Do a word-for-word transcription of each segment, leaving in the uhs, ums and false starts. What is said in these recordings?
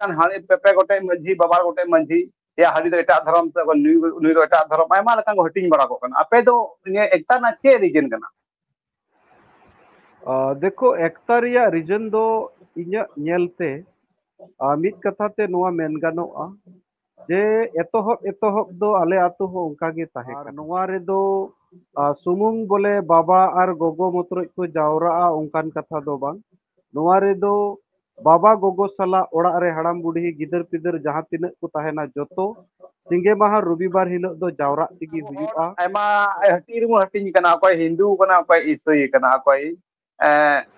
ᱠᱟᱱ ᱦᱟᱹᱲᱤ ᱯᱮ, ᱯᱮ ᱜᱚᱴᱮᱡ ᱢᱟᱹᱡᱷᱤ, ᱵᱟᱵᱟ ᱜᱚᱴᱮᱡ ᱢᱟᱹᱡᱷᱤ, ᱭᱟ ᱦᱟᱹᱲᱤ ᱫᱚ ᱮᱴᱟᱜ ᱫᱷᱚᱨᱚᱢ ᱥᱮ ᱚᱠᱚᱭ ᱱᱩᱭ, ᱱᱩᱭ ᱫᱚ ᱮᱴᱟᱜ ᱫᱷᱚᱨᱚᱢ, ᱟᱭᱢᱟ ᱞᱮᱠᱟᱱ ᱠᱚ ᱦᱟᱹᱴᱤᱧ ᱵᱟᱲᱟ ᱠᱚᱜ ᱠᱟᱱᱟ᱾ ᱟᱯᱮ ᱫᱚ ᱱᱤᱭᱟᱹ ᱮᱠᱛᱟ ᱨᱮᱱᱟᱜ ᱪᱮᱫ reason ᱠᱟᱱᱟ? ᱟ, ᱫᱮᱠᱷᱳ, ᱮᱠᱛᱟ ᱨᱮᱭᱟᱜ reason ᱫᱚ ᱤᱧᱟᱹᱜ ᱧᱮᱞ ᱛᱮ, ᱟ, ᱢᱤᱫ ᱠᱟᱛᱷᱟ ᱛᱮ ᱱᱚᱣᱟ ᱢᱮᱱ ᱜᱟᱱᱚᱜᱼᱟ ᱡᱮ ᱮᱛᱚᱦᱚᱵ, ᱮᱛᱚᱦᱚᱵ ᱫᱚ ᱟᱞᱮ ᱟᱹᱛᱩ ᱦᱚᱸ ᱚᱱᱠᱟ ᱜᱮ ᱛᱟᱦᱮᱸ ᱟᱨ ᱠᱟᱱᱟ᱾ ᱱᱚᱣᱟ ᱨᱮᱫᱚ, ᱟ, ᱥᱩᱢᱩᱝ ᱵᱚᱞᱮ ᱵᱟᱵᱟ ᱟᱨ ᱜᱚᱜᱚ ᱢᱚᱛᱨᱚᱡ ᱠᱚ ᱡᱟᱣᱨᱟᱜᱼᱟ ᱚᱱᱠᱟᱱ ᱠᱟᱛᱷᱟ ᱫᱚ ᱵᱟᱝ᱾ ᱱᱚᱣᱟ ᱨᱮᱫᱚ ᱵᱟᱵᱟ ᱜᱚᱜᱚ ᱥᱟᱞᱟᱜ ᱚᱲᱟᱜ ᱨᱮ ᱦᱟᱲᱟᱢ ᱵᱩᱰᱷᱤ ᱜᱤᱫᱟᱹᱨ ᱯᱤᱫᱟᱹᱨ ᱡᱟᱦᱟᱸ ᱛᱤᱱᱟᱹᱜ ᱠᱚ ᱛᱟᱦᱮᱱᱟ ᱡᱚᱛᱚ ᱥᱤᱸᱜᱮ ᱢᱟᱦᱟ ᱨᱚᱵᱤᱵᱟᱨ ᱦᱤᱞᱳᱜ ᱫᱚ ᱡᱟᱣᱨᱟᱜ ᱛᱮᱜᱮ ᱦᱩᱭᱩᱜᱼᱟ᱾ ᱟᱭᱢᱟ ᱦᱟᱹᱴᱤᱧ ᱨᱮᱵᱚᱱ ᱦᱟᱹᱴᱤᱧ ᱠᱟᱱᱟ, ᱚᱠᱚᱭ ᱦᱤᱱᱫᱩ ᱠᱟᱱᱟ, ᱚᱠᱚᱭ ᱤᱥᱟᱹᱭ ᱠᱟᱱᱟ, ᱚᱠᱚᱭ, ᱮ,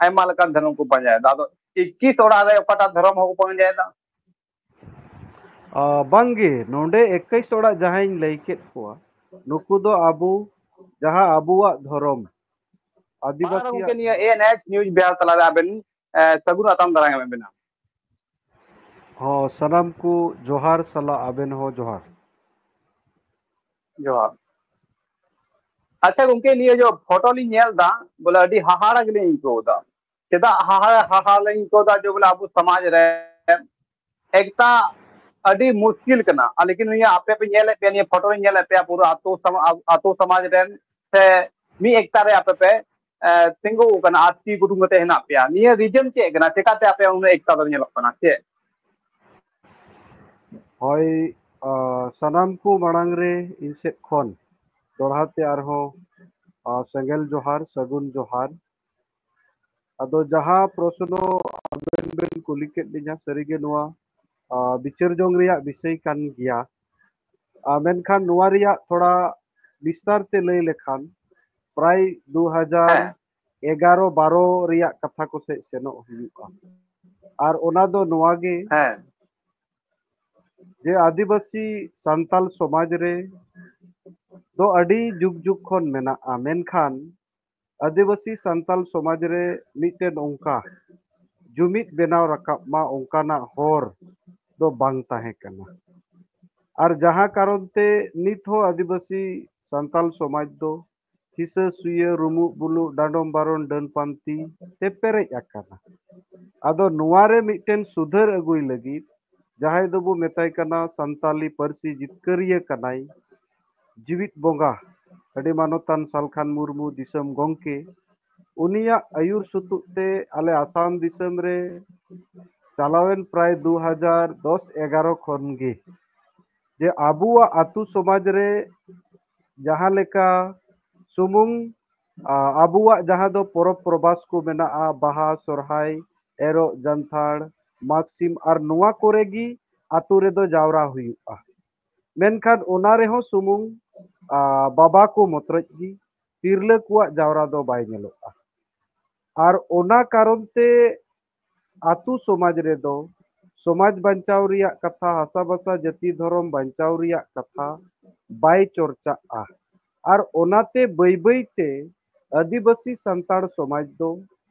ᱟᱭᱢᱟ ᱞᱮᱠᱟᱱ ᱫᱷᱚᱨᱚᱢ ᱠᱚ ᱯᱟᱸᱡᱟᱭᱮᱫᱟ᱾ ᱟᱫᱚ ᱤᱠᱤᱥ ᱚᱲᱟᱜ ᱨᱮ ᱚᱠᱟᱴᱟᱜ ᱫᱷᱚᱨᱚᱢ ᱦᱚᱸᱠᱚ ᱯᱟᱸᱡᱟᱭᱮᱫᱟ? ᱟ, ᱵᱟᱝᱜᱮ, ᱱᱚᱰᱮ ᱮᱠᱟᱭᱤᱥ ᱚᱲᱟᱜ ᱡᱟᱦᱟᱸᱧ ᱞᱟᱹᱭ ᱠᱮᱫ ᱠᱚᱣᱟ, ᱱᱩᱠᱩ ᱫᱚ ᱟᱵᱚ ᱡᱟᱦᱟᱸ ᱟᱵᱚᱣᱟᱜ ᱫᱷᱚᱨᱚᱢ, ᱟᱨ ᱟᱹᱫᱤᱵᱟᱹᱥᱤᱭᱟᱜ ᱜᱚᱢᱠᱮ, ᱱᱤᱭᱟᱹ ᱫᱷᱚᱨᱚᱢ᱾ ANH News Bihar ᱛᱟᱞᱟᱨᱮ ᱟᱵᱮᱱ, ᱮ, ᱥᱟᱹᱜᱩᱱ ᱟᱛᱟᱝ ᱫᱟᱨᱟᱢ ᱮᱢ ᱵᱮᱱᱟ᱾ ᱦᱚᱸ, ᱥᱟᱱᱟᱢ ᱠᱚ ᱡᱚᱦᱟᱨ ᱥᱟᱞᱟᱜ ᱟᱵᱮᱱ ᱦᱚᱸ ᱡᱚᱦᱟᱨ᱾ ᱡᱚᱦᱟᱨ᱾ ᱟᱪᱪᱷᱟ ᱜᱚᱢᱠᱮ, ᱱᱤᱭᱟᱹ ᱡᱚ ᱯᱷᱳᱴᱳ ᱞᱤᱧ ᱧᱮᱞ ᱮᱫᱟ, ᱵᱚᱞᱮ ᱟᱹᱰᱤ ᱦᱟᱦᱟᱲᱟ ᱜᱮᱞᱤᱧ ᱟᱹᱭᱠᱟᱹᱣ ᱮᱫᱟ᱾ ᱪᱮᱫᱟᱜ ᱦᱟᱦᱟᱲᱟ, ᱦᱟᱦᱟᱲᱟ ᱞᱤᱧ ᱟᱹᱭᱠᱟᱹᱣ ᱮᱫᱟ? ᱡᱮ ᱵᱚᱞᱮ ᱟᱵᱚ ᱥᱚᱢᱟᱡᱽ ᱨᱮ ᱮᱠᱴᱟ ᱟᱹᱰᱤ ᱢᱩᱥᱠᱤᱞ ᱠᱟᱱᱟ᱾ ᱟᱨ ᱞᱮᱠᱤᱱ ᱱᱤᱭᱟᱹ ᱟᱯᱮ ᱯᱮ ᱧᱮᱞᱮᱫ ᱯᱮᱭᱟ, ᱱᱤᱭᱟᱹ ᱯᱷᱳᱴᱳ ᱞᱤᱧ ᱧᱮᱞᱮᱫ ᱯᱮᱭᱟ, ᱯᱩᱨᱟᱹ ᱟᱛᱳ ᱥᱚᱢᱟ-, ᱟᱛᱳ ᱥᱚᱢᱟᱡᱽ ᱨᱮᱱ ᱥᱮ ᱢᱤᱫ ᱮᱠᱴᱟ ᱨᱮ ᱟᱯᱮ ᱯᱮ, ᱮ, ᱛᱤᱸᱜᱩ ᱟᱠᱟᱱᱟ, ᱟᱨ ᱛᱤ ᱠᱩᱴᱩᱢ ᱠᱟᱛᱮ ᱦᱮᱱᱟᱜ ᱯᱮᱭᱟ᱾ ᱱᱤᱭᱟᱹ reason ᱪᱮᱫ ᱠᱟᱱᱟ? ᱪᱮᱠᱟᱛᱮ ᱟᱯᱮ ᱩᱱᱟᱹᱜ ᱮᱠᱴᱟ ᱫᱚ ᱧᱮᱞᱚᱜ ᱠᱟᱱᱟ? ᱪᱮᱫ? ᱦᱳᱭ, ᱟ, ᱥᱟᱱᱟᱢ ᱠᱚ ᱢᱟᱲᱟᱝ ᱨᱮ ᱤᱧ ᱥᱮᱫ ᱠᱷᱚᱱ ᱫᱚᱦᱲᱟ ᱛᱮ ᱟᱨᱦᱚᱸ, ᱟ, ᱥᱮᱸᱜᱮᱞ ᱡᱚᱦᱟᱨ, ᱥᱟᱹᱜᱩᱱ ᱡᱚᱦᱟᱨ᱾ ᱟᱫᱚ ᱡᱟᱦᱟᱸ ᱯᱨᱚᱥᱱᱚ ᱟᱵᱮᱱ ᱵᱮᱱ ᱠᱩᱞᱤ ᱠᱮᱫ ᱞᱤᱧᱟ, ᱥᱟᱹᱨᱤᱜᱮ ᱱᱚᱣᱟ, ᱟ, ᱵᱤᱪᱟᱹᱨ ᱡᱚᱝ ᱨᱮᱭᱟᱜ ᱵᱤᱥᱚᱭ ᱠᱟᱱ ᱜᱮᱭᱟ᱾ ᱟ, ᱢᱮᱱᱠᱷᱟᱱ ᱱᱚᱣᱟ ᱨᱮᱭᱟᱜ ᱛᱷᱚᱲᱟ ᱵᱤᱥᱛᱟᱨ ᱛᱮ ᱞᱟᱹᱭ ᱞᱮᱠᱷᱟᱱ, ᱯᱨᱟᱭ ᱫᱩ ᱦᱟᱡᱟᱨ ᱮᱜᱟᱨᱚ ᱵᱟᱨᱚ ᱨᱮᱭᱟᱜ ᱠᱟᱛᱷᱟ ᱠᱚ ᱥᱮᱫ ᱥᱮᱱᱚᱜ ᱦᱩᱭᱩᱜᱼᱟ᱾ ᱟᱨ ᱚᱱᱟ ᱫᱚ ᱱᱚᱣᱟ ᱜᱮ ᱦᱮᱸ᱾ ᱡᱮ ᱟᱹᱫᱤᱵᱟᱹᱥᱤ ᱥᱟᱱᱛᱟᱞ ᱥᱚᱢᱟᱡᱽ ᱨᱮ ᱫᱚ ᱟᱹᱰᱤ ᱡᱩᱜᱽ ᱡᱩᱜᱽ ᱠᱷᱚᱱ ᱢᱮᱱᱟᱜᱼᱟ, ᱢᱮᱱᱠᱷᱟᱱ ᱟᱹᱫᱤᱵᱟᱹᱥᱤ ᱥᱟᱱᱛᱟᱞ ᱥᱚᱢᱟᱡᱽ ᱨᱮ ᱢᱤᱫᱴᱮᱱ ᱚᱱᱠᱟ ᱡᱩᱢᱤᱫ ᱵᱮᱱᱟᱣ ᱨᱟᱠᱟᱵ ᱢᱟ, ᱚᱱᱠᱟᱱᱟᱜ ᱦᱚᱨ ᱫᱚ ᱵᱟᱝ ᱛᱟᱦᱮᱸ ᱠᱟᱱᱟ᱾ ᱟᱨ ᱡᱟᱦᱟᱸ ᱠᱟᱨᱚᱱ ᱛᱮ ᱱᱤᱛ ᱦᱚᱸ ᱟᱹᱫᱤᱵᱟᱹᱥᱤ ᱥᱟᱱᱛᱟᱞ ᱥᱚᱢᱟᱡᱽ ᱫᱚ ᱦᱤᱥᱟᱹ ᱥᱩᱭᱟᱹ, ᱨᱩᱢᱩᱜ ᱵᱩᱞᱩᱜ, ᱰᱟᱸᱰᱚᱢ ᱵᱟᱨᱚᱱ, ᱰᱟᱹᱱ ᱯᱟᱱᱛᱤ ᱛᱮ ᱯᱮᱨᱮᱡ ᱟᱠᱟᱱᱟ᱾ ᱟᱫᱚ ᱱᱚᱣᱟ ᱨᱮ ᱢᱤᱫᱴᱮᱱ ᱥᱩᱫᱷᱟᱹᱨ ᱟᱹᱜᱩᱭ ᱞᱟᱹᱜᱤᱫ ᱡᱟᱦᱟᱸᱭ ᱫᱚᱵᱚ ᱢᱮᱛᱟᱭ ᱠᱟᱱᱟ ᱥᱟᱱᱛᱟᱞᱤ ᱯᱟᱹᱨᱥᱤ ᱡᱤᱛᱠᱟᱹᱨᱤᱭᱟᱹ ᱠᱟᱱᱟᱭ, ᱡᱤᱣᱤᱫ ᱵᱚᱸᱜᱟ ᱟᱹᱰᱤ ᱢᱟᱱᱚᱛᱟᱱ ᱥᱟᱞᱠᱷᱟᱱ ᱢᱩᱨᱢᱩ ᱫᱤᱥᱚᱢ ᱜᱚᱢᱠᱮ, ᱩᱱᱤᱭᱟᱜ ᱟᱹᱭᱩᱨ ᱥᱩᱛᱩᱜ ᱛᱮ ᱟᱞᱮ ᱟᱥᱟᱢ ᱫᱤᱥᱚᱢ ᱨᱮ ᱪᱟᱞᱟᱣᱮᱱ ᱯᱨᱟᱭ ᱫᱩ ᱦᱟᱡᱟᱨ ᱫᱚᱥ ᱮᱜᱟᱨᱚ ᱠᱷᱚᱱ ᱜᱮ ᱡᱮ ᱟᱵᱚᱣᱟᱜ ᱟᱹᱛᱩ ᱥᱚᱢᱟᱡᱽ ᱨᱮ ᱡᱟᱦᱟᱸ ᱞᱮᱠᱟ ᱥᱩᱢᱩᱝ, ᱟ, ᱟᱵᱚᱣᱟᱜ ᱡᱟᱦᱟᱸ ᱫᱚ ᱯᱚᱨᱚᱵᱽ ᱯᱨᱚᱵᱟᱥ ᱠᱚ ᱢᱮᱱᱟᱜᱼᱟ, ᱵᱟᱦᱟ, ᱥᱚᱨᱦᱟᱭ, ᱮᱨᱚᱜ, ᱡᱟᱱᱛᱷᱟᱲ, ᱢᱟᱜᱽ ᱥᱤᱢ ᱟᱨ ᱱᱚᱣᱟ ᱠᱚᱨᱮ ᱜᱮ ᱟᱹᱛᱩ ᱨᱮᱫᱚ ᱡᱟᱣᱨᱟ ᱦᱩᱭᱩᱜᱼᱟ᱾ ᱢᱮᱱᱠᱷᱟᱱ ᱚᱱᱟ ᱨᱮᱦᱚᱸ ᱥᱩᱢᱩᱝ, ᱟ, ᱵᱟᱵᱟ ᱠᱚ ᱢᱚᱛᱨᱚᱡ ᱜᱮ, ᱛᱤᱨᱞᱟᱹ ᱠᱚᱣᱟᱜ ᱡᱟᱣᱨᱟ ᱫᱚ ᱵᱟᱭ ᱧᱮᱞᱚᱜᱼᱟ᱾ ᱟᱨ ᱚᱱᱟ ᱠᱟᱨᱚᱱ ᱛᱮ ᱟᱹᱛᱩ ᱥᱚᱢᱟᱡᱽ ᱨᱮᱫᱚ ᱥᱚᱢᱟᱡᱽ ᱵᱟᱧᱪᱟᱣ ᱨᱮᱭᱟᱜ ᱠᱟᱛᱷᱟ, ᱦᱟᱥᱟ ᱵᱷᱟᱥᱟ, ᱡᱟᱹᱛᱤ ᱫᱷᱚᱨᱚᱢ ᱵᱟᱧᱪᱟᱣ ᱨᱮᱭᱟᱜ ᱠᱟᱛᱷᱟ ᱵᱟᱭ ᱪᱚᱨᱪᱟᱜᱼᱟ᱾ ᱟᱨ ᱚᱱᱟᱛᱮ ᱵᱟᱹᱭ ᱵᱟᱹᱭ ᱛᱮ ᱟᱹᱫᱤᱵᱟᱹᱥᱤ ᱥᱟᱱᱛᱟᱲ ᱥᱚᱢᱟᱡᱽ ᱫᱚ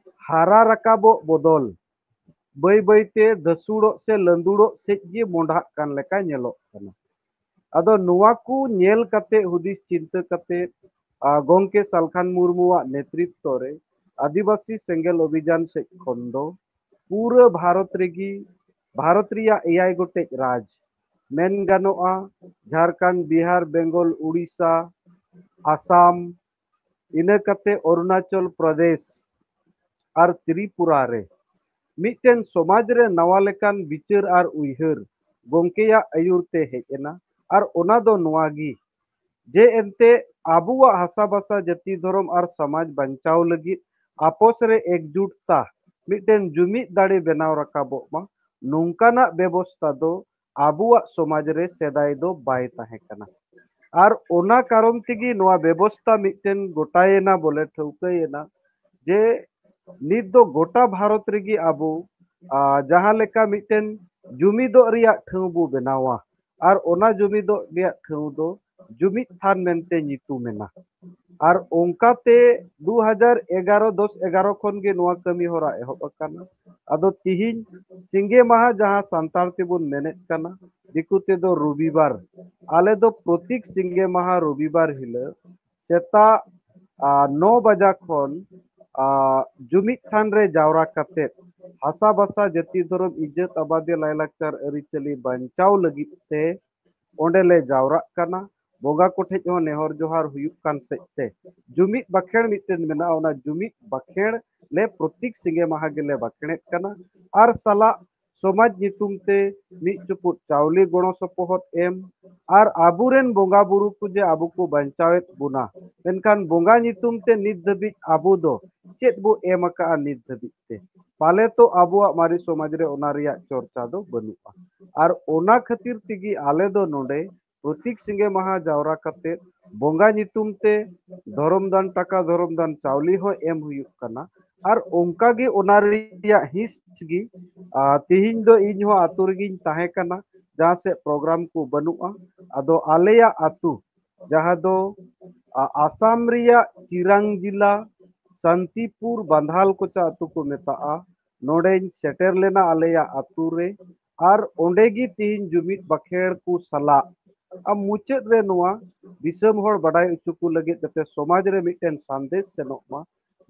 ᱦᱟᱨᱟ ᱨᱟᱠᱟᱵᱚᱜ ᱵᱚᱫᱚᱞ ᱵᱟᱹᱭ ᱵᱟᱹᱭ ᱛᱮ ᱫᱷᱟᱹᱥᱩᱲᱚᱜ ᱥᱮ ᱞᱟᱹᱸᱫᱩᱲᱚᱜ ᱥᱮᱫ ᱜᱮ ᱢᱚᱸᱰᱷᱟᱜ ᱠᱟᱱ ᱞᱮᱠᱟ ᱧᱮᱞᱚᱜ ᱠᱟᱱᱟ᱾ ᱟᱫᱚ ᱱᱚᱣᱟ ᱠᱚ ᱧᱮᱞ ᱠᱟᱛᱮ, ᱦᱩᱫᱤᱥ ᱪᱤᱱᱛᱟᱹ ᱠᱟᱛᱮ, ᱟ, ᱜᱚᱢᱠᱮ ᱥᱟᱞᱠᱷᱟᱱ ᱢᱩᱨᱢᱩᱣᱟᱜ ᱱᱮᱛᱨᱤᱛᱵ ᱨᱮ ᱟᱹᱫᱤᱵᱟᱹᱥᱤ ᱥᱮᱸᱜᱮᱞ ᱚᱵᱷᱤᱡᱟᱱ ᱥᱮᱫ ᱠᱷᱚᱱ ᱫᱚ ᱯᱩᱨᱟᱹ ᱵᱷᱟᱨᱚᱛ ᱨᱮᱜᱮ, ᱵᱷᱟᱨᱚᱛ ᱨᱮᱭᱟᱜ ᱮᱭᱟᱭ ᱜᱚᱴᱮᱡ ᱨᱟᱡᱽ, ᱢᱮᱱ ᱜᱟᱱᱚᱜᱼᱟ ᱡᱷᱟᱲᱠᱷᱚᱸᱰ, ᱵᱤᱦᱟᱨ, ᱵᱮᱝᱜᱚᱞ, ᱩᱲᱤᱥᱥᱟ, ᱟᱥᱟᱢ, ᱤᱱᱟᱹ ᱠᱟᱛᱮ ᱚᱨᱩᱱᱟᱪᱚᱞ ᱯᱨᱚᱫᱮᱥ ᱟᱨ ᱛᱨᱤᱯᱩᱨᱟ ᱨᱮ ᱢᱤᱫᱴᱮᱱ ᱥᱚᱢᱟᱡᱽ ᱨᱮ ᱱᱟᱣᱟ ᱞᱮᱠᱟᱱ ᱵᱤᱪᱟᱹᱨ ᱟᱨ ᱩᱭᱦᱟᱹᱨ ᱜᱚᱢᱠᱮᱭᱟᱜ ᱟᱹᱭᱩᱨ ᱛᱮ ᱦᱮᱡ ᱮᱱᱟ᱾ ᱟᱨ ᱚᱱᱟ ᱫᱚ ᱱᱚᱣᱟ ᱜᱮ ᱡᱮ ᱮᱱᱛᱮ ᱟᱵᱚᱣᱟᱜ ᱦᱟᱥᱟ ᱵᱷᱟᱥᱟ, ᱡᱟᱹᱛᱤ ᱫᱷᱚᱨᱚᱢ ᱟᱨ ᱥᱚᱢᱟᱡᱽ ᱵᱟᱧᱪᱟᱣ ᱞᱟᱹᱜᱤᱫ ᱟᱯᱚᱥ ᱨᱮ ᱮᱠᱡᱩᱴᱛᱟ ᱢᱤᱫᱴᱮᱱ ᱡᱩᱢᱤᱫ ᱫᱟᱲᱮ ᱵᱮᱱᱟᱣ ᱨᱟᱠᱟᱵᱚᱜ ᱢᱟ, ᱱᱚᱝᱠᱟᱱᱟᱜ ᱵᱮᱵᱚᱥᱛᱟ ᱫᱚ ᱟᱵᱚᱣᱟᱜ ᱥᱚᱢᱟᱡᱽ ᱨᱮ ᱥᱮᱫᱟᱭ ᱫᱚ ᱵᱟᱭ ᱛᱟᱦᱮᱸ ᱠᱟᱱᱟ᱾ ᱟᱨ ᱚᱱᱟ ᱠᱟᱨᱚᱱ ᱛᱮᱜᱮ ᱱᱚᱣᱟ ᱵᱮᱵᱚᱥᱛᱟ ᱢᱤᱫᱴᱮᱱ ᱜᱚᱴᱟᱭᱮᱱᱟ, ᱵᱚᱞᱮ ᱴᱷᱟᱹᱣᱠᱟᱹᱭᱮᱱᱟ ᱡᱮ ᱱᱤᱛ ᱫᱚ ᱜᱚᱴᱟ ᱵᱷᱟᱨᱚᱛ ᱨᱮᱜᱮ ᱟᱵᱚ, ᱟ, ᱡᱟᱦᱟᱸ ᱞᱮᱠᱟ ᱢᱤᱫᱴᱮᱱ ᱡᱩᱢᱤᱫᱚᱜ ᱨᱮᱭᱟᱜ ᱴᱷᱟᱹᱣ ᱵᱚ ᱵᱮᱱᱟᱣᱟ, ᱟᱨ ᱚᱱᱟ ᱡᱩᱢᱤᱫᱚᱜ ᱨᱮᱭᱟᱜ ᱴᱷᱟᱹᱣ ᱫᱚ ᱡᱩᱢᱤᱫ ᱛᱷᱟᱱ ᱢᱮᱱᱛᱮ ᱧᱩᱛᱩᱢ ᱮᱱᱟ᱾ ᱟᱨ ᱚᱱᱠᱟᱛᱮ ᱫᱩ ᱦᱟᱡᱟᱨ ᱮᱜᱟᱨᱚ, ᱫᱚᱥ ᱮᱜᱟᱨᱚ ᱠᱷᱚᱱ ᱜᱮ ᱱᱚᱣᱟ ᱠᱟᱹᱢᱤ ᱦᱚᱨᱟ ᱮᱦᱚᱵ ᱟᱠᱟᱱᱟ᱾ ᱟᱫᱚ ᱛᱤᱦᱤᱧ ᱥᱤᱸᱜᱮ ᱢᱟᱦᱟ, ᱡᱟᱦᱟᱸ ᱥᱟᱱᱛᱟᱲ ᱛᱮᱵᱚᱱ ᱢᱮᱱᱮᱫ ᱠᱟᱱᱟ, ᱫᱤᱠᱩ ᱛᱮᱫᱚ ᱨᱚᱵᱤᱵᱟᱨ, ᱟᱞᱮ ᱫᱚ ᱯᱨᱚᱛᱤᱠ ᱥᱤᱸᱜᱮ ᱢᱟᱦᱟ ᱨᱚᱵᱤᱵᱟᱨ ᱦᱤᱞᱳᱜ ᱥᱮᱛᱟᱜ, ᱟ, ᱱᱚ ᱵᱟᱡᱟ ᱠᱷᱚᱱ, ᱟ, ᱡᱩᱢᱤᱫ ᱛᱷᱟᱱ ᱨᱮ ᱡᱟᱣᱨᱟ ᱠᱟᱛᱮᱫ ᱦᱟᱥᱟ ᱵᱷᱟᱥᱟ, ᱡᱟᱹᱛᱤ, ᱫᱷᱚᱨᱚᱢ, ᱤᱡᱽᱡᱚᱛ, ᱟᱵᱟᱫᱤ, ᱞᱟᱭᱞᱟᱠᱪᱟᱨ, ᱟᱹᱨᱤᱪᱟᱹᱞᱤ ᱵᱟᱧᱪᱟᱣ ᱞᱟᱹᱜᱤᱫ ᱛᱮ ᱚᱸᱰᱮ ᱞᱮ ᱡᱟᱣᱨᱟᱜ ᱠᱟᱱᱟ᱾ ᱵᱚᱸᱜᱟ ᱠᱚᱴᱷᱮᱡ ᱦᱚᱸ ᱱᱮᱦᱚᱨ ᱡᱚᱦᱟᱨ ᱦᱩᱭᱩᱜ ᱠᱟᱱ ᱥᱮᱫ ᱛᱮ ᱡᱩᱢᱤᱫ ᱵᱟᱠᱷᱮᱲ ᱢᱤᱫᱴᱮᱱ ᱢᱮᱱᱟᱜᱼᱟ, ᱚᱱᱟ ᱡᱩᱢᱤᱫ ᱵᱟᱠᱷᱮᱲ ᱞᱮ ᱯᱨᱚᱛᱤᱠ ᱥᱤᱸᱜᱮ ᱢᱟᱦᱟ ᱜᱮᱞᱮ ᱵᱟᱠᱷᱮᱲᱮᱫ ᱠᱟᱱᱟ᱾ ᱟᱨ ᱥᱟᱞᱟᱜ ᱥᱚᱢᱟᱡᱽ ᱧᱩᱛᱩᱢ ᱛᱮ ᱢᱤᱫ ᱪᱩᱯᱩᱫ ᱪᱟᱣᱞᱮ ᱜᱚᱲᱚ ᱥᱚᱯᱚᱦᱚᱫ ᱮᱢ, ᱟᱨ ᱟᱵᱚᱨᱮᱱ ᱵᱚᱸᱜᱟ ᱵᱩᱨᱩ ᱠᱚ ᱡᱮ ᱟᱵᱚ ᱠᱚ ᱵᱟᱧᱪᱟᱣᱮᱫ ᱵᱚᱱᱟ, ᱢᱮᱱᱠᱷᱟᱱ ᱵᱚᱸᱜᱟ ᱧᱩᱛᱩᱢ ᱛᱮ ᱱᱤᱛ ᱫᱷᱟᱹᱵᱤᱡ ᱟᱵᱚ ᱫᱚ ᱪᱮᱫ ᱵᱚ ᱮᱢ ᱟᱠᱟᱫᱼᱟ ᱱᱤᱛ ᱫᱷᱟᱹᱵᱤᱡ ᱛᱮ? ᱯᱟᱞᱮ ᱛᱚ ᱟᱵᱚᱣᱟᱜ ᱢᱟᱨᱮ ᱥᱚᱢᱟᱡᱽ ᱨᱮ ᱚᱱᱟ ᱨᱮᱭᱟᱜ ᱪᱚᱨᱪᱟ ᱫᱚ ᱵᱟᱹᱱᱩᱜᱼᱟ᱾ ᱟᱨ ᱚᱱᱟ ᱠᱷᱟᱹᱛᱤᱨ ᱛᱮᱜᱮ ᱟᱞᱮ ᱫᱚ ᱱᱚᱰᱮ ᱯᱨᱚᱛᱤᱠ ᱥᱤᱸᱜᱮ ᱢᱟᱦᱟ ᱡᱟᱣᱨᱟ ᱠᱟᱛᱮ ᱵᱚᱸᱜᱟ ᱧᱩᱛᱩᱢ ᱛᱮ ᱫᱷᱚᱨᱚᱢ ᱫᱟᱱ ᱴᱟᱠᱟ, ᱫᱷᱚᱨᱚᱢ ᱫᱟᱱ ᱪᱟᱣᱞᱮ ᱦᱚᱸ ᱮᱢ ᱦᱩᱭᱩᱜ ᱠᱟᱱᱟ᱾ ᱟᱨ ᱚᱱᱠᱟ ᱜᱮ ᱚᱱᱟ ᱨᱮᱭᱟᱜ ᱦᱤᱸᱥ ᱜᱮ, ᱟᱨ ᱛᱮᱦᱮᱧ ᱫᱚ ᱤᱧ ᱦᱚᱸ ᱟᱛᱳ ᱨᱮᱜᱮᱧ ᱛᱟᱦᱮᱸ ᱠᱟᱱᱟ, ᱡᱟᱦᱟᱸ ᱥᱮᱫ ᱯᱨᱳᱜᱨᱟᱢ ᱠᱚ ᱵᱟᱹᱱᱩᱜᱼᱟ᱾ ᱟᱫᱚ ᱟᱞᱮᱭᱟᱜ ᱟᱛᱳ, ᱡᱟᱦᱟᱸ ᱫᱚ, ᱟ, ᱟᱥᱟᱢ ᱨᱮᱭᱟᱜ ᱪᱤᱨᱟᱝ ᱡᱮᱞᱟ, ᱥᱟᱱᱛᱤᱯᱩᱨ ᱵᱟᱸᱫᱷᱟᱞ ᱠᱚᱪᱟ ᱟᱛᱳ ᱠᱚ ᱢᱮᱛᱟᱜᱼᱟ, ᱱᱚᱰᱮᱧ ᱥᱮᱴᱮᱨ ᱞᱮᱱᱟ ᱟᱞᱮᱭᱟᱜ ᱟᱛᱳ ᱨᱮ᱾ ᱟᱨ ᱚᱸᱰᱮ ᱜᱮ ᱛᱮᱦᱮᱧ ᱡᱩᱢᱤᱫ ᱵᱟᱠᱷᱮᱲ ᱠᱚ ᱥᱟᱞᱟᱜ ᱟᱨ ᱢᱩᱪᱟᱹᱫ ᱨᱮ ᱱᱚᱣᱟ ᱫᱤᱥᱚᱢ ᱦᱚᱲ ᱵᱟᱰᱟᱭ ᱦᱚᱪᱚ ᱠᱚ ᱞᱟᱹᱜᱤᱫ, ᱡᱟᱛᱮ ᱥᱚᱢᱟᱡᱽ ᱨᱮ ᱢᱤᱫᱴᱮᱱ ᱥᱟᱸᱫᱮᱥ ᱥᱮᱱᱚᱜ ᱢᱟ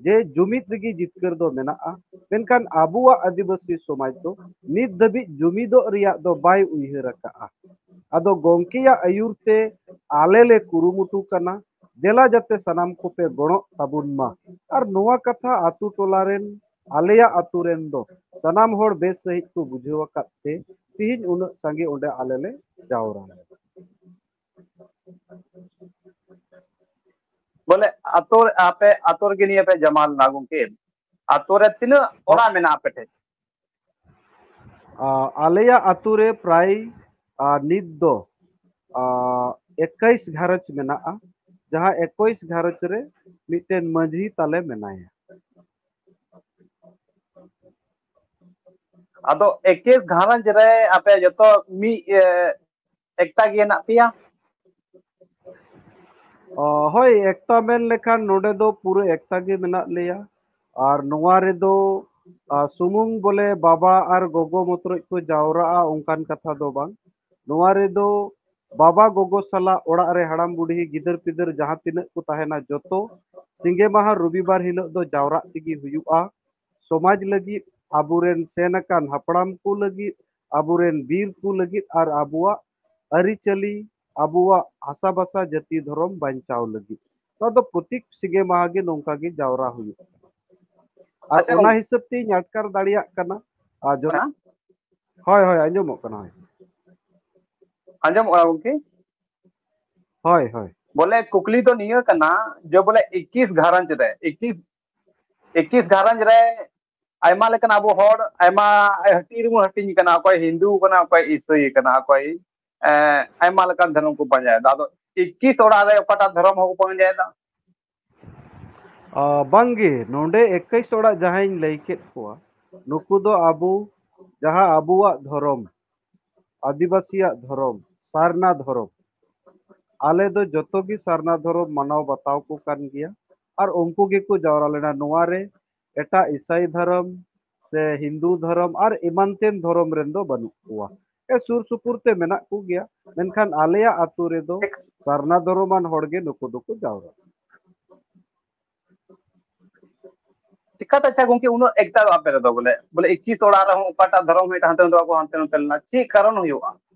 ᱡᱮ ᱡᱩᱢᱤᱫ ᱨᱮᱜᱮ ᱡᱤᱛᱠᱟᱹᱨ ᱫᱚ ᱢᱮᱱᱟᱜᱼᱟ᱾ ᱢᱮᱱᱠᱷᱟᱱ ᱟᱵᱚᱣᱟᱜ ᱟᱹᱫᱤᱵᱟᱹᱥᱤ ᱥᱚᱢᱟᱡᱽ ᱫᱚ ᱱᱤᱛ ᱫᱷᱟᱹᱵᱤᱡ ᱡᱩᱢᱤᱫᱚᱜ ᱨᱮᱭᱟᱜ ᱫᱚ ᱵᱟᱭ ᱩᱭᱦᱟᱹᱨ ᱟᱠᱟᱫᱼᱟ᱾ ᱟᱫᱚ ᱜᱚᱢᱠᱮᱭᱟᱜ ᱟᱹᱭᱩᱨ ᱛᱮ ᱟᱞᱮ ᱞᱮ ᱠᱩᱨᱩᱢᱩᱴᱩ ᱠᱟᱱᱟ, ᱫᱮᱞᱟ ᱡᱟᱛᱮ ᱥᱟᱱᱟᱢ ᱠᱚᱯᱮ ᱜᱚᱲᱚᱜ ᱛᱟᱵᱚᱱ ᱢᱟ᱾ ᱟᱨ ᱱᱚᱣᱟ ᱠᱟᱛᱷᱟ ᱟᱛᱳ ᱴᱚᱞᱟ ᱨᱮᱱ, ᱟᱞᱮᱭᱟᱜ ᱟᱛᱳ ᱨᱮᱱ ᱫᱚ ᱥᱟᱱᱟᱢ ᱦᱚᱲ ᱵᱮᱥ ᱥᱟᱺᱦᱤᱡ ᱠᱚ ᱵᱩᱡᱷᱟᱹᱣ ᱟᱠᱟᱫ ᱛᱮ ᱛᱮᱦᱮᱧ ᱩᱱᱟᱹᱜ ᱥᱟᱸᱜᱮ ᱚᱸᱰᱮ ᱟᱞᱮ ᱞᱮ ᱡᱟᱣᱨᱟ ᱞᱮᱱᱟ᱾ ᱵᱚᱞᱮ ᱟᱛᱳ ᱨᱮ, ᱟᱯᱮ ᱟᱛᱳ ᱨᱮᱜᱮ ᱱᱤᱭᱟᱹ ᱯᱮ ᱡᱟᱢᱟ ᱞᱮᱱᱟ ᱜᱚᱝᱠᱮ? ᱟᱛᱳ ᱨᱮ ᱛᱤᱱᱟᱹᱜ ᱚᱲᱟᱜ ᱢᱮᱱᱟᱜᱼᱟ ᱟᱯᱮ ᱴᱷᱮᱡ? ᱟ, ᱟᱞᱮᱭᱟᱜ ᱟᱛᱳ ᱨᱮ ᱯᱨᱟᱭ, ᱟ, ᱱᱤᱛ ᱫᱚ, ᱟ, ᱮᱠᱟᱭᱤᱥ ᱜᱷᱟᱨᱚᱸᱡᱽ ᱢᱮᱱᱟᱜᱼᱟ, ᱡᱟᱦᱟᱸ ᱮᱠᱟᱭᱤᱥ ᱜᱷᱟᱨᱚᱸᱡᱽ ᱨᱮ ᱢᱤᱫᱴᱮᱱ ᱢᱟᱹᱡᱷᱤ ᱛᱟᱞᱮ ᱢᱮᱱᱟᱭᱟ᱾ ᱟᱫᱚ ᱮᱠᱟᱭᱤᱥ ᱜᱷᱟᱨᱚᱸᱡᱽ ᱨᱮ ᱟᱯᱮ ᱡᱚᱛᱚ ᱢᱤᱫ, ᱮ, ᱮᱠᱛᱟ ᱜᱮ ᱦᱮᱱᱟᱜ ᱯᱮᱭᱟ? ᱚ, ᱦᱳᱭ, ᱮᱠᱛᱟ ᱢᱮᱱ ᱞᱮᱠᱷᱟᱱ ᱱᱚᱰᱮ ᱫᱚ ᱯᱩᱨᱟᱹ ᱮᱠᱛᱟ ᱜᱮ ᱢᱮᱱᱟᱜ ᱞᱮᱭᱟ᱾ ᱟᱨ ᱱᱚᱣᱟ ᱨᱮᱫᱚ, ᱟ, ᱥᱩᱢᱩᱝ ᱵᱚᱞᱮ ᱵᱟᱵᱟ ᱟᱨ ᱜᱚᱜᱚ ᱢᱚᱛᱨᱚᱡ ᱠᱚ ᱡᱟᱣᱨᱟᱜᱼᱟ, ᱚᱱᱠᱟᱱ ᱠᱟᱛᱷᱟ ᱫᱚ ᱵᱟᱝ᱾ ᱱᱚᱣᱟ ᱨᱮᱫᱚ ᱵᱟᱵᱟ ᱜᱚᱜᱚ ᱥᱟᱞᱟᱜ ᱚᱲᱟᱜ ᱨᱮ ᱦᱟᱲᱟᱢ ᱵᱩᱰᱷᱤ ᱜᱤᱫᱟᱹᱨ ᱯᱤᱫᱟᱹᱨ ᱡᱟᱦᱟᱸ ᱛᱤᱱᱟᱹᱜ ᱠᱚ ᱛᱟᱦᱮᱱᱟ, ᱡᱚᱛᱚ ᱥᱤᱸᱜᱮ ᱢᱟᱦᱟ ᱨᱚᱵᱤᱵᱟᱨ ᱦᱤᱞᱳᱜ ᱫᱚ ᱡᱟᱣᱨᱟᱜ ᱛᱮᱜᱮ ᱦᱩᱭᱩᱜᱼᱟ᱾ ᱥᱚᱢᱟᱡᱽ ᱞᱟᱹᱜᱤᱫ ᱟᱵᱚᱨᱮᱱ ᱥᱮᱱ ᱟᱠᱟᱱ ᱦᱟᱯᱲᱟᱢ ᱠᱚ ᱞᱟᱹᱜᱤᱫ, ᱟᱵᱚᱨᱮᱱ ᱵᱤᱨ ᱠᱚ ᱞᱟᱹᱜᱤᱫ ᱟᱨ ᱟᱵᱚᱣᱟᱜ ᱟᱹᱨᱤᱪᱟᱹᱞᱤ, ᱟᱵᱚᱣᱟᱜ ᱦᱟᱥᱟ ᱵᱷᱟᱥᱟ, ᱡᱟᱹᱛᱤ ᱫᱷᱚᱨᱚᱢ ᱵᱟᱧᱪᱟᱣ ᱞᱟᱹᱜᱤᱫ᱾ ᱱᱚᱣᱟ ᱫᱚ ᱯᱨᱚᱛᱮᱠ ᱥᱤᱸᱜᱮ ᱢᱟᱦᱟ ᱜᱮ ᱱᱚᱝᱠᱟ ᱜᱮ ᱡᱟᱣᱨᱟ ᱦᱩᱭᱩᱜ ᱠᱟᱱᱟ᱾ ᱟᱨ ᱟᱪᱪᱷᱟ, ᱚᱱᱟ ᱜᱚᱝᱠᱮ᱾ ᱦᱤᱥᱟᱹᱵ ᱛᱤᱧ ᱟᱴᱠᱟᱨ ᱫᱟᱲᱮᱭᱟᱜ ᱠᱟᱱᱟ᱾ ᱟᱨ ᱡᱚᱛ-, ᱦᱮᱸ? ᱦᱳᱭ, ᱦᱳᱭ, ᱟᱸᱡᱚᱢᱚᱜ ᱠᱟᱱᱟ, ᱦᱳᱭ᱾ ᱟᱸᱡᱚᱢᱚᱜ ᱠᱟᱱᱟ ᱜᱚᱝᱠᱮ? ᱦᱳᱭ, ᱦᱳᱭ᱾ ᱵᱚᱞᱮ ᱠᱩᱠᱞᱤ ᱫᱚ ᱱᱤᱭᱟᱹ ᱠᱟᱱᱟ ᱡᱮ ᱵᱚᱞᱮ ᱮᱠᱤᱥ ᱜᱷᱟᱨᱚᱸᱡᱽ ᱨᱮ, ᱮᱠᱤᱥ, ᱮᱠᱤᱥ ᱜᱷᱟᱨᱚᱸᱡᱽ ᱨᱮ ᱟᱭᱢᱟ ᱞᱮᱠᱟᱱ ᱟᱵᱚ ᱦᱚᱲ ᱟᱭᱢᱟ ᱦᱟᱹᱴᱤᱧ ᱨᱮᱵᱚᱱ ᱦᱟᱹᱴᱤᱧ ᱠᱟᱱᱟ, ᱚᱠᱚᱭ ᱦᱤᱱᱫᱩ ᱠᱟᱱᱟ, ᱚᱠᱚᱭ ᱤᱥᱟᱹᱭ ᱠᱟᱱᱟ, ᱚᱠᱚᱭ, ᱮ, ᱟᱭᱢᱟ ᱞᱮᱠᱟᱱ ᱫᱷᱚᱨᱚᱢ ᱠᱚ ᱯᱟᱸᱡᱟᱭᱮᱫᱟ᱾ ᱟᱫᱚ ᱮᱠᱤᱥ ᱚᱲᱟᱜ ᱨᱮ ᱚᱠᱟᱴᱟᱜ ᱫᱷᱚᱨᱚᱢ ᱦᱚᱸᱠᱚ ᱯᱟᱸᱡᱟᱭᱮᱫᱟ? ᱟ, ᱵᱟᱝᱜᱮ, ᱱᱚᱰᱮ ᱮᱠᱤᱥ ᱚᱲᱟᱜ ᱡᱟᱦᱟᱸᱧ ᱞᱟᱹᱭ ᱠᱮᱫ ᱠᱚᱣᱟ, ᱱᱩᱠᱩ ᱫᱚ ᱟᱵᱚ ᱡᱟᱦᱟᱸ ᱟᱵᱚᱣᱟᱜ ᱫᱷᱚᱨᱚᱢ, ᱟᱹᱫᱤᱵᱟᱹᱥᱤᱭᱟᱜ ᱫᱷᱚᱨᱚᱢ, ᱥᱟᱨᱱᱟ ᱫᱷᱚᱨᱚᱢ, ᱟᱞᱮ ᱫᱚ ᱡᱚᱛᱚ ᱜᱮ ᱥᱟᱨᱱᱟ ᱫᱷᱚᱨᱚᱢ ᱢᱟᱱᱟᱣ ᱵᱟᱛᱟᱣ ᱠᱚ ᱠᱟᱱ ᱜᱮᱭᱟ᱾ ᱟᱨ ᱩᱱᱠᱩ ᱜᱮᱠᱚ ᱡᱟᱣᱨᱟ ᱞᱮᱱᱟ᱾ ᱱᱚᱣᱟ ᱨᱮ ᱮᱴᱟᱜ ᱤᱥᱟᱹᱭ ᱫᱷᱚᱨᱚᱢ ᱥᱮ ᱦᱤᱱᱫᱩ ᱫᱷᱚᱨᱚᱢ ᱟᱨ ᱮᱢᱟᱱ ᱛᱮᱱ ᱫᱷᱚᱨᱚᱢ ᱨᱮᱱ ᱫᱚ ᱵᱟᱹᱱᱩᱜ ᱠᱚᱣᱟ᱾ ᱮ, ᱥᱩᱨ ᱥᱩᱯᱩᱨ ᱛᱮ ᱢᱮᱱᱟᱜ ᱠᱚᱜᱮᱭᱟ, ᱢᱮᱱᱠᱷᱟᱱ ᱟᱞᱮᱭᱟᱜ ᱟᱹᱛᱩ ᱨᱮᱫᱚ ᱥᱟᱨᱱᱟ ᱫᱷᱚᱨᱚᱢᱟᱱ ᱦᱚᱲ ᱜᱮ ᱱᱩᱠᱩ ᱫᱚᱠᱚ ᱡᱟᱣᱨᱟᱜᱼᱟ᱾ ᱪᱤᱠᱟᱹᱛᱮ ᱟᱪᱪᱷᱟ ᱜᱚᱝᱠᱮ ᱩᱱᱟᱹᱜ ᱮᱠᱛᱟ ᱫᱚ ᱟᱯᱮ ᱨᱮᱫᱚ ᱵᱚᱞᱮ, ᱵᱚᱞᱮ ᱮᱠᱤᱥ ᱚᱲᱟᱜ ᱨᱮᱦᱚᱸ ᱚᱠᱟᱴᱟᱜ ᱫᱷᱚᱨᱚᱢ ᱦᱩᱭᱩᱜ ᱦᱟᱱᱛᱮ ᱱᱟᱛᱮ ᱵᱟᱠᱚ ᱦᱟᱱᱛᱮ ᱱᱟᱛᱮ ᱞᱮᱱᱟ, ᱪᱮᱫ ᱠᱟᱨᱚᱱ ᱦᱩᱭᱩᱜᱼᱟ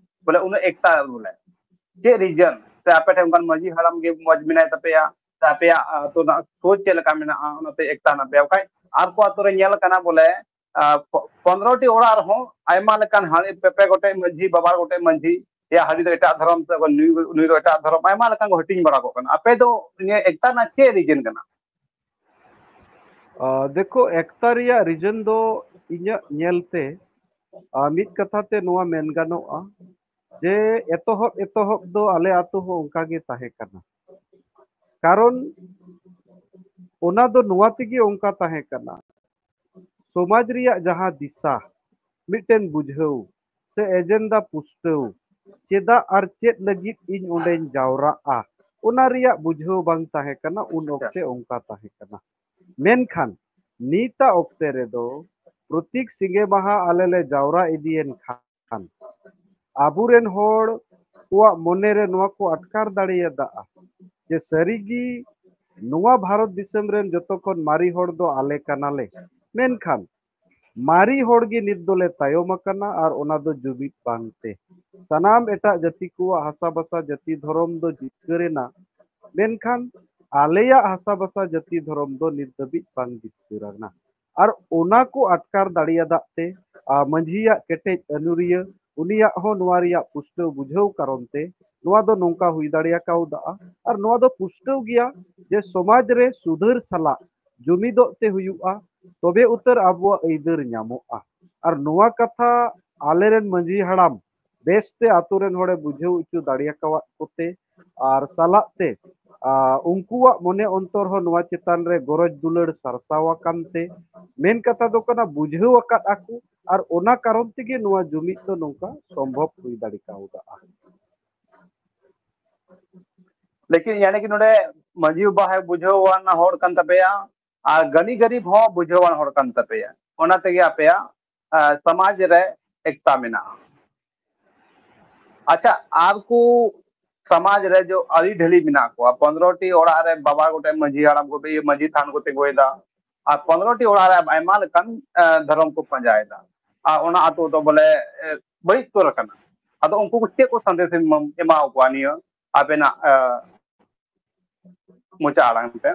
ᱵᱚᱞᱮ ᱩᱱᱟᱹᱜ ᱮᱠᱛᱟ ᱵᱚᱞᱮ? ᱪᱮᱫ ᱨᱤᱡᱚᱱ? ᱥᱮ ᱟᱯᱮ ᱴᱷᱮᱱ ᱚᱱᱠᱟᱱ ᱢᱟᱹᱡᱷᱤ ᱦᱟᱲᱟᱢ ᱜᱮ ᱢᱚᱡᱽ ᱢᱮᱱᱟᱭ ᱛᱟᱯᱮᱭᱟ, ᱥᱮ ᱟᱯᱮᱭᱟᱜ ᱟᱹᱛᱩ ᱨᱮᱱᱟᱜ ᱥᱳᱪ ᱪᱮᱫ ᱞᱮᱠᱟ ᱢᱮᱱᱟᱜᱼᱟ, ᱚᱱᱟᱛᱮ ᱮᱠᱛᱟ ᱦᱮᱱᱟᱜ ᱯᱮᱭᱟ? ᱵᱟᱠᱷᱟᱡ ᱟᱨ ᱠᱚ ᱟᱹᱛᱩ ᱨᱮ ᱧᱮᱞ ᱠᱟᱱᱟ ᱵᱚᱞᱮ, ᱟᱨ ᱯᱚ-, ᱯᱚᱱᱨᱚ ᱴᱤ ᱚᱲᱟᱜ ᱨᱮᱦᱚᱸ ᱟᱭᱢᱟ ᱞᱮᱠᱟᱱ ᱦᱟᱹᱲᱤ, ᱯᱮ ᱯᱮ ᱜᱚᱴᱮᱡ ᱢᱟᱹᱡᱷᱤ, ᱵᱟᱵᱟ ᱜᱚᱴᱮᱡ ᱢᱟᱹᱡᱷᱤ, ᱭᱟ ᱦᱟᱹᱲᱤ ᱫᱚ ᱮᱴᱟᱜ ᱫᱷᱚᱨᱚᱢ, ᱥᱮ ᱱᱩᱭ, ᱱᱩᱭ ᱫᱚ ᱮᱴᱟᱜ ᱫᱷᱚᱨᱚᱢ, ᱟᱭᱢᱟ ᱞᱮᱠᱟᱱ ᱠᱚ ᱦᱟᱹᱴᱤᱧ ᱵᱟᱲᱟ ᱠᱚᱜ ᱠᱟᱱᱟ᱾ ᱟᱯᱮ ᱫᱚ ᱱᱤᱭᱟᱹ ᱮᱠᱛᱟ ᱨᱮᱱᱟᱜ ᱪᱮᱫ ᱨᱤᱡᱮᱱ ᱠᱟᱱᱟ? ᱟ, ᱫᱮᱠᱷᱳ, ᱮᱠᱛᱟ ᱨᱮᱭᱟᱜ ᱨᱤᱡᱮᱱ ᱫᱚ ᱤᱧᱟᱹᱜ ᱧᱮᱞ ᱛᱮ, ᱟ, ᱢᱤᱫ ᱠᱟᱛᱷᱟ ᱛᱮ ᱱᱚᱣᱟ ᱢᱮᱱ ᱜᱟᱱᱚᱜᱼᱟ ᱡᱮ ᱮᱛᱚᱦᱚᱵ, ᱮᱛᱚᱦᱚᱵ ᱫᱚ ᱟᱞᱮ ᱟᱹᱛᱩ ᱦᱚᱸ ᱚᱱᱠᱟ ᱜᱮ ᱛᱟᱦᱮᱸ ᱠᱟᱱᱟ᱾ ᱠᱟᱨᱚᱱ ᱚᱱᱟ ᱫᱚ ᱱᱚᱣᱟ ᱛᱮᱜᱮ ᱚᱱᱠᱟ ᱛᱟᱦᱮᱸ ᱠᱟᱱᱟ, ᱥᱚᱢᱟᱡᱽ ᱨᱮᱭᱟᱜ ᱡᱟᱦᱟᱸ ᱫᱤᱥᱟ, ᱢᱤᱫᱴᱮᱱ ᱵᱩᱡᱷᱟᱹᱣ ᱥᱮ ᱮᱡᱮᱱᱰᱟ ᱯᱩᱥᱴᱟᱹᱣ, ᱪᱮᱫᱟᱜ ᱟᱨ ᱪᱮᱫ ᱞᱟᱹᱜᱤᱫ ᱤᱧ ᱚᱸᱰᱮᱧ ᱡᱟᱣᱨᱟᱜᱼᱟ, ᱚᱱᱟ ᱨᱮᱭᱟᱜ ᱵᱩᱡᱷᱟᱹᱣ ᱵᱟᱝ ᱛᱟᱦᱮᱸ ᱠᱟᱱᱟ, ᱩᱱ ᱟᱪᱪᱷᱟ᱾ ᱚᱠᱛᱮ ᱚᱱᱠᱟ ᱛᱟᱦᱮᱸ ᱠᱟᱱᱟ᱾ ᱢᱮᱱᱠᱷᱟᱱ ᱱᱤᱛᱟᱜ ᱚᱠᱛᱮ ᱨᱮᱫᱚ ᱯᱨᱚᱛᱤᱠ ᱥᱤᱸᱜᱮ ᱢᱟᱦᱟ ᱟᱞᱮ ᱞᱮ ᱡᱟᱣᱨᱟ ᱤᱫᱤᱭᱮᱱ ᱠᱷᱟᱱ, ᱟᱵᱚᱨᱮᱱ ᱦᱚᱲ ᱠᱚᱣᱟᱜ ᱢᱚᱱᱮ ᱨᱮ ᱱᱚᱣᱟ ᱠᱚ ᱟᱴᱠᱟᱨ ᱫᱟᱲᱮᱭᱟᱫᱟ ᱡᱮ ᱥᱟᱹᱨᱤᱜᱮ ᱱᱚᱣᱟ ᱵᱷᱟᱨᱚᱛ ᱫᱤᱥᱚᱢ ᱨᱮᱱ ᱡᱚᱛᱚ ᱠᱷᱚᱱ ᱢᱟᱨᱮ ᱦᱚᱲ ᱫᱚ ᱟᱞᱮ ᱠᱟᱱᱟᱞᱮ᱾ ᱢᱮᱱᱠᱷᱟᱱ ᱢᱟᱨᱮ ᱦᱚᱲ ᱜᱮ ᱱᱤᱛ ᱫᱚᱞᱮ ᱛᱟᱭᱚᱢ ᱟᱠᱟᱱᱟ, ᱟᱨ ᱚᱱᱟ ᱫᱚ ᱡᱩᱢᱤᱫ ᱵᱟᱝᱛᱮ᱾ ᱥᱟᱱᱟᱢ ᱮᱴᱟᱜ ᱡᱟᱹᱛᱤ ᱠᱚᱣᱟᱜ ᱦᱟᱥᱟ ᱵᱷᱟᱥᱟ ᱡᱟᱹᱛᱤ ᱫᱷᱚᱨᱚᱢ ᱫᱚ ᱡᱤᱛᱠᱟᱹᱨ ᱮᱱᱟ, ᱢᱮᱱᱠᱷᱟᱱ ᱟᱞᱮᱭᱟᱜ ᱦᱟᱥᱟ ᱵᱷᱟᱥᱟ ᱡᱟᱹᱛᱤ ᱫᱷᱚᱨᱚᱢ ᱫᱚ ᱱᱤᱛ ᱫᱷᱟᱹᱵᱤᱡ ᱵᱟᱝ ᱡᱤᱛᱠᱟᱹᱨ ᱟᱠᱟᱱᱟ᱾ ᱟᱨ ᱚᱱᱟ ᱠᱚ ᱟᱴᱠᱟᱨ ᱫᱟᱲᱮᱭᱟᱫᱟᱜ ᱛᱮ, ᱟ, ᱢᱟᱹᱡᱷᱤᱭᱟᱜ ᱠᱮᱴᱮᱡ ᱟᱹᱱᱩᱨᱤᱭᱟᱹ, ᱩᱱᱤᱭᱟᱜ ᱦᱚᱸ ᱱᱚᱣᱟ ᱨᱮᱭᱟᱜ ᱯᱩᱥᱴᱟᱹᱣ ᱵᱩᱡᱷᱟᱹᱣ ᱠᱟᱨᱚᱱ ᱛᱮ ᱱᱚᱣᱟ ᱫᱚ ᱱᱚᱝᱠᱟ ᱦᱩᱭ ᱫᱟᱲᱮ ᱟᱠᱟᱣᱫᱟ᱾ ᱟᱨ ᱱᱚᱣᱟ ᱫᱚ ᱯᱩᱥᱴᱟᱹᱣ ᱜᱮᱭᱟ ᱡᱮ ᱥᱚᱢᱟᱡᱽ ᱨᱮ ᱥᱩᱫᱷᱟᱹᱨ ᱥᱟᱞᱟᱜ ᱡᱩᱢᱤᱫᱚᱜ ᱛᱮ ᱦᱩᱭᱩᱜᱼᱟ, ᱛᱚᱵᱮ ᱩᱛᱟᱹᱨ ᱟᱵᱚᱣᱟᱜ ᱟᱹᱭᱫᱟᱹᱨ ᱧᱟᱢᱚᱜᱼᱟ᱾ ᱟᱨ ᱱᱚᱣᱟ ᱠᱟᱛᱷᱟ ᱟᱞᱮᱨᱮᱱ ᱢᱟᱹᱡᱷᱤ ᱦᱟᱲᱟᱢ ᱵᱮᱥᱛᱮ ᱟᱛᱳ ᱨᱮᱱ ᱦᱚᱲᱮ ᱵᱩᱡᱷᱟᱹᱣ ᱦᱚᱪᱚ ᱫᱟᱲᱮᱭᱟᱠᱟᱣᱟᱫ ᱠᱚᱛᱮ, ᱟᱨ ᱥᱟᱞᱟᱜ ᱛᱮ, ᱟ, ᱩᱱᱠᱩᱣᱟᱜ ᱢᱚᱱᱮ ᱚᱱᱛᱚᱨ ᱦᱚᱸ ᱱᱚᱣᱟ ᱪᱮᱛᱟᱱ ᱨᱮ ᱜᱚᱨᱚᱡᱽ ᱫᱩᱞᱟᱹᱲ ᱥᱟᱨᱥᱟᱣ ᱟᱠᱟᱱ ᱛᱮ, ᱢᱮᱱ ᱠᱟᱛᱷᱟ ᱫᱚ ᱠᱟᱱᱟ, ᱵᱩᱡᱷᱟᱹᱣ ᱟᱠᱟᱫ ᱟᱠᱚ, ᱟᱨ ᱚᱱᱟ ᱠᱟᱨᱚᱱ ᱛᱮᱜᱮ ᱱᱚᱣᱟ ᱡᱩᱢᱤᱫ ᱫᱚ ᱱᱚᱝᱠᱟ ᱥᱚᱢᱵᱷᱚᱵ ᱦᱩᱭ ᱫᱟᱲᱮ ᱠᱟᱣᱫᱟ᱾ ᱞᱮᱠᱤᱱ ᱭᱟᱱᱤ ᱠᱤ ᱱᱚᱰᱮ ᱢᱟᱹᱡᱷᱤ ᱵᱟᱵᱟ ᱦᱚᱸ ᱵᱩᱡᱷᱟᱹᱣᱟᱱ ᱦᱚᱲ ᱠᱟᱱ ᱛᱟᱯᱮᱭᱟ ᱟᱨ ᱜᱟᱹᱱᱤ ᱜᱟᱹᱨᱤᱵ ᱦᱚᱸ ᱵᱩᱡᱷᱟᱹᱣᱟᱱ ᱦᱚᱲ ᱠᱟᱱ ᱛᱟᱯᱮᱭᱟ, ᱚᱱᱟ ᱛᱮᱜᱮ ᱟᱯᱮᱭᱟᱜ ᱟ, ᱥᱚᱢᱟᱡᱽ ᱨᱮ ᱮᱠᱛᱟ ᱢᱮᱱᱟᱜᱼᱟ᱾ ᱟᱪᱪᱷᱟ, ᱟᱨ ᱠᱚ ᱥᱚᱢᱟᱡᱽ ᱨᱮ ᱡᱚ ᱟᱹᱨᱤ ᱰᱷᱟᱹᱞᱤ ᱢᱮᱱᱟᱜ ᱠᱚᱣᱟ, ᱯᱚᱱᱨᱚ ᱴᱤ ᱚᱲᱟᱜ ᱨᱮ ᱵᱟᱵᱟ ᱜᱚᱴᱮᱡ ᱢᱟᱹᱡᱷᱤ ᱦᱟᱲᱟᱢ ᱠᱚ ᱢᱟᱹᱡᱷᱤ ᱛᱷᱟᱱ ᱠᱚ ᱛᱤᱸᱜᱩᱭᱮᱫᱟ, ᱟᱨ ᱯᱚᱱᱨᱚ ᱴᱤ ᱚᱲᱟᱜ ᱨᱮ ᱟᱭᱢᱟ ᱞᱮᱠᱟᱱ ᱟ, ᱫᱷᱚᱨᱚᱢ ᱠᱚ ᱯᱟᱸᱡᱟᱭᱮᱫᱟ, ᱟᱨ ᱚᱱᱟ ᱟᱛᱳ ᱫᱚ ᱵᱚᱞᱮ ᱮ, ᱵᱟᱹᱲᱤᱡ ᱩᱛᱟᱹᱨ ᱟᱠᱟᱱᱟ᱾ ᱟᱫᱚ ᱩᱱᱠᱩ ᱠᱚ ᱪᱮᱫ ᱠᱚ ᱥᱟᱸᱫᱮᱥ ᱮᱢ ᱮᱢᱟ ᱠᱚᱣᱟ ᱱᱤᱭᱟᱹ ᱟᱵᱮᱱᱟᱜ ᱟ, ᱢᱚᱪᱟ ᱟᱲᱟᱝ ᱛᱮ?